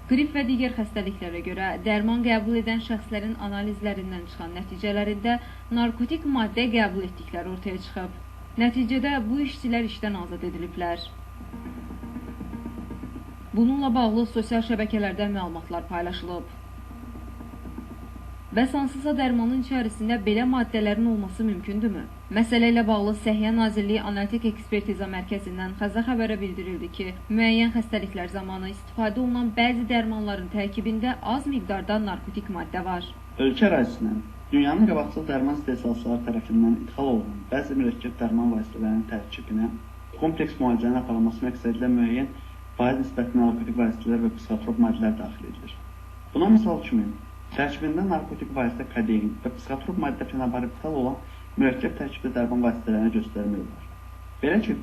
Qrip və digər xəstəliklərə görə dərman qəbul edən şəxslərin analizlərindən çıxan nəticələrində narkotik maddə qəbul etdikləri ortaya çıxıb. Nəticədə bu işçilər işdən azad ediliblər. Bununla bağlı sosial şəbəkələrdə məlumatlar paylaşılıb. Bəs hansısa dərmanın içərisində belə maddələrin olması mümkündürmü? Məsələ ilə bağlı Səhiyyə Nazirliyi Analitik Ekspertiza Mərkəzindən Xəzər Xəbərə bildirildi ki, müəyyən xəstəliklər zamanı istifadə olunan bəzi dərmanların tərkibində az miqdarda narkotik maddə var. Ölkə ərazisindən dünyanın qabaqcıl dərman istehsalçıları tərəfindən idxal olunan bəzi mürəkkəb dərman vasitələrinin tərkibinə kompleks müalicənin aparılması məqsədilə müəyyən faiz nisbətli narkotik vasitələr və psixotrop maddələr daxil edilir. Buna misal kimi, tərkibində narkotik vasitə kodein və psixotrop maddə fenobarbital olan mürəkkəb tərkibli dərman vasitələrini göstərmək olar. Belə ki,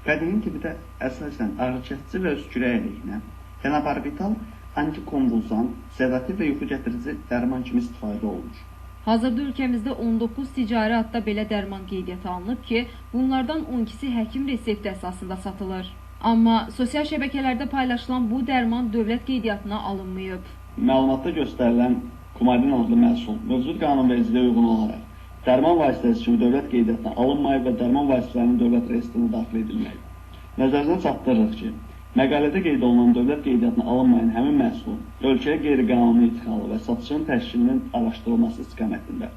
kodein tibdə əsasən ağrıkəsici və öskürək əleyhinə, fenobarbital antikonvulzan, sedativ və yuxu gətirici dərman kimi istifadə olunur. Hazırda ölkəmizdə 19 ticari adda belə dərman qeydiyyata alınıb ki, bunlardan 12-si həkim resepti əsasında satılır. Amma sosial şəbəkələrdə paylaşılan bu dərman dövlət qeydiyyatına alınmayıb. Məlumatda göstərilən Kumadin adlı məhsul mövcud qanunvericiliyə uyğun olaraq dərman vasitəsi kimi dövlət qeydiyyatına alınmayıb və dərman vasitələrinin dövlət reyestrinə daxil edilməyib. Nəzərinizə çatdırırıq ki, məqalədə qeyd olunan dövlət qeydiyyatına alınmayan həmin məhsulun ölkəyə qeyri-qanuni idxalı və satışının təşkilinin araşdırılması istiqamətində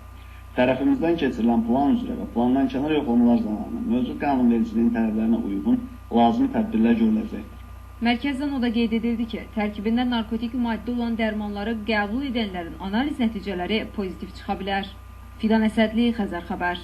tərəfimizdən keçirilən plan üzrə və plandan kənar yoxlamalar zamanı mövcud qanunvericiliyin tələblərinə uyğun lazımi tədbirlər görüləcəkdir. Mərkəzdən o da qeyd edildi ki, tərkibində narkotik maddə olan dərmanları qəbul edənlərin analiz nəticələri pozitiv çıxa bilər. Fidan Əsədli, Xəzər Xəbər.